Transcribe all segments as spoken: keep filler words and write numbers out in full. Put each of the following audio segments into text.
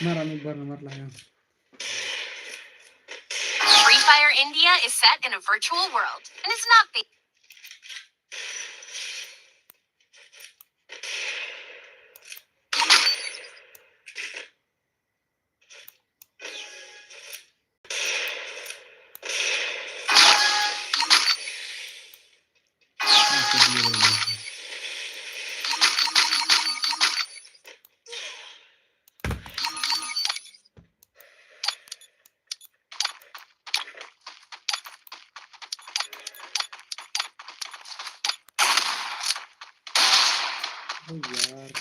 Mar ami bar namar la yang. Free Fire India is set in a virtual world and is not being Oh, yaar.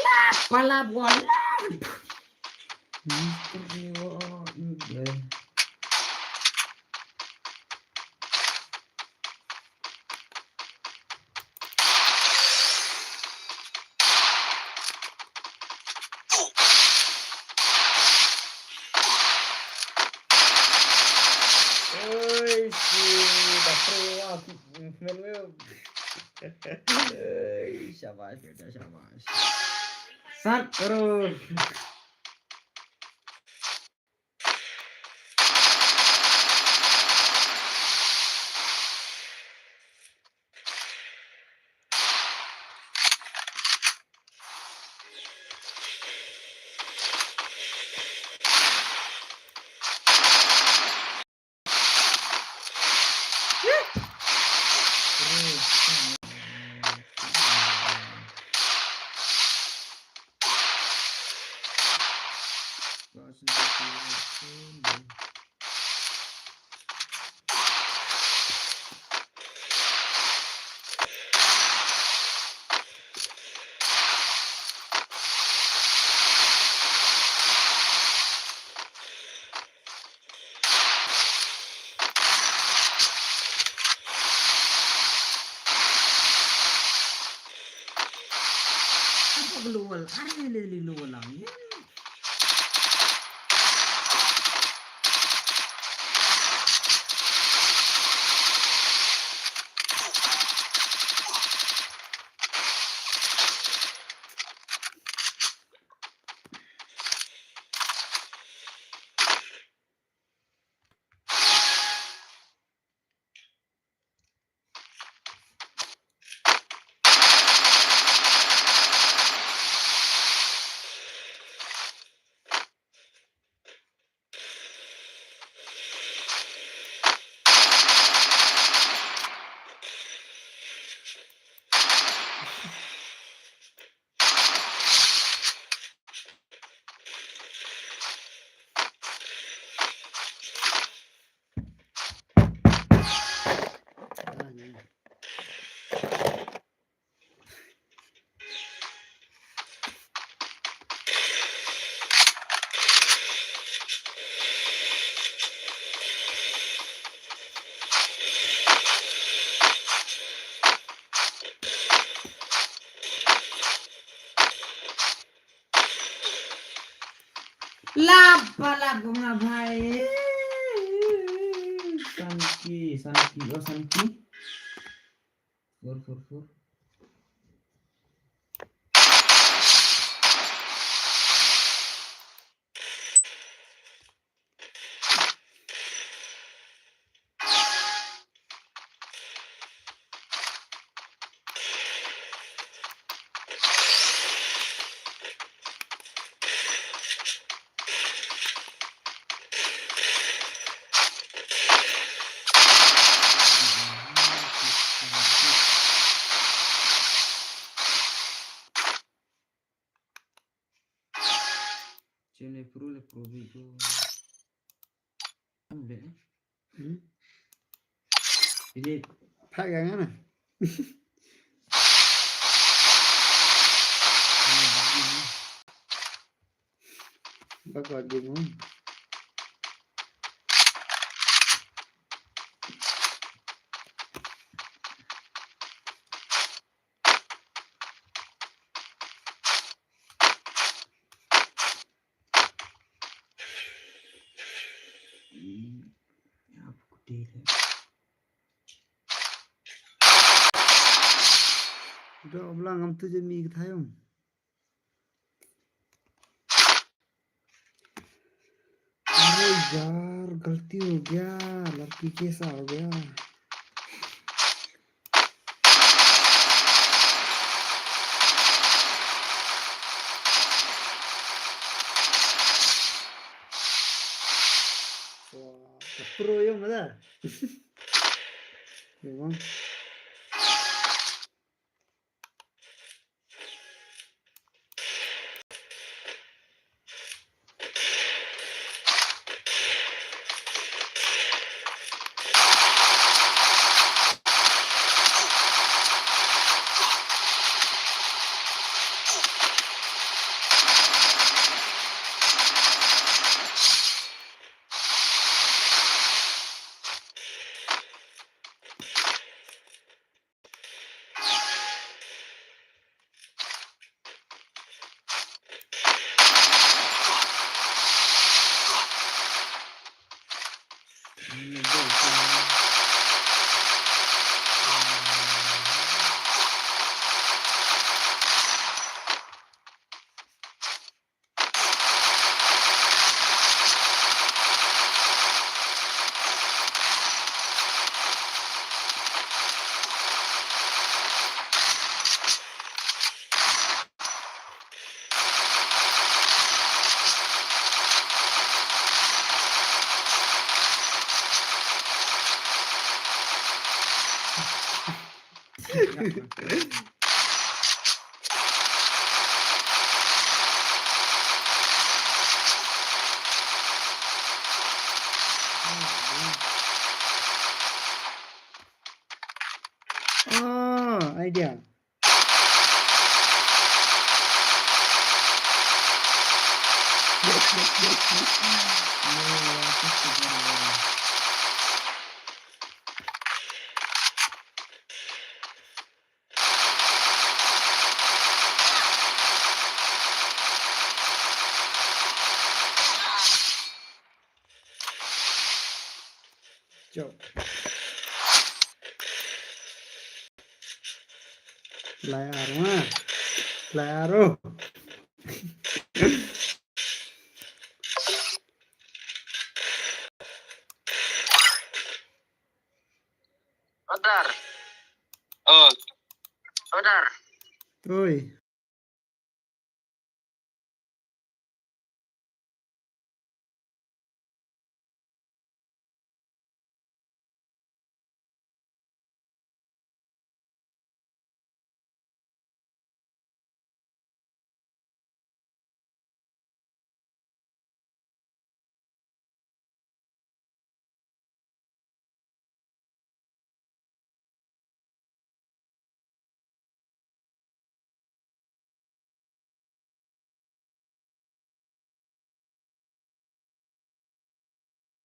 Lap, palap, gua lap. Hmm, terus ni, gua, hmm, eh. Oi, si Dapro, ah, Manuel. Oi, shabash, beta, shabash. Sat, terus. Apa keluar? Ada lele keluar lang. Lap, lap, gua ngan bhai. Sanki, Sanki, oh, Sanki. Four, four, four. Jane pro le pro video. Am le. Hmm? Ini phak yang mana? Bak lagi ni. Dok blang am tu je mi kthayum. अरे यार, गलती हो गया, लड़की के साथ हो गया। Pro yo mada. Yo bang. Ah, idea. Jop. Lai ar ma. Lai ar oh. Odar. Oh. Odar. Oi.